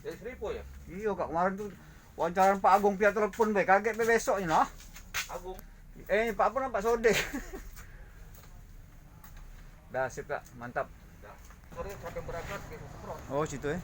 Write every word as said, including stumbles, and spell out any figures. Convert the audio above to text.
Dari Seribu ya? Iyo, Kak, kemarin tu wawancara Pak Agung via telepon be, kaget be besoknyo nah. Agung. Eh, Pak apa nampak Sode. Dah, sip, Kak, mantap. Dah. Sore sampai berangkat ke Semprot. Oh, situ eh.